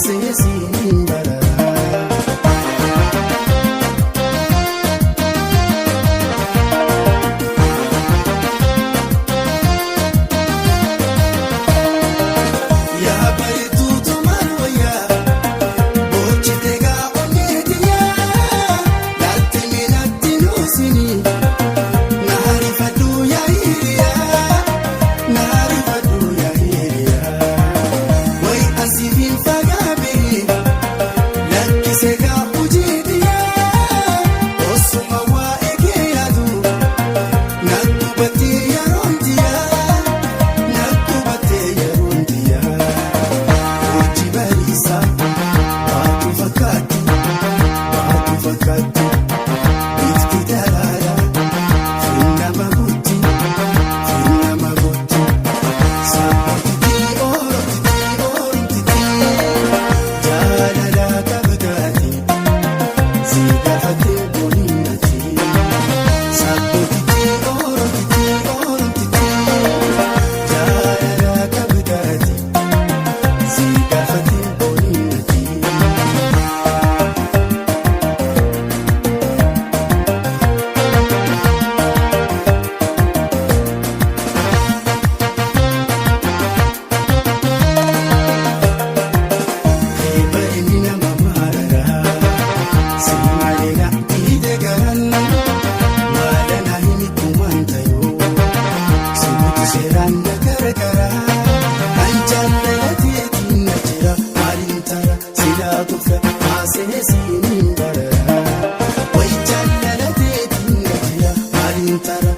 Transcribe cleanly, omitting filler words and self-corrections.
Haasee siin barara. Yaa bareedduu tumaan wayyaa boojjitee gaa onneetiyaa laatti miidhagdi nuusinii naarifadhu yaa hiriyaa naarifadhu yaa hiriyaa wayi asiifin fagaabee lakkisee gaa hojiitiyaa osuma waa eegee yaadu nakkubattee yeroontiyaa nakkubattee yeroontiyaa. Hojii bariisaa baatu fakkaatti baatu fakkaatti ifti daraaraa finnama guutti finnama guutti sabboontitii ooltitii ooltitii jaalala kabataati si gaafatee boninati sabboontitii ooltitii ooltitii jaalala kabataati. Si gaafatee boninati. Eebba nama maararaa si malee dhiite garan maala na himi kumaan tayoo si butu seeraan na gargaraa kan jaalalateetiin na jira maaliin tara silaa tufa haasee siin bararaa wayi jaalalateetiin na jira maaliin tara.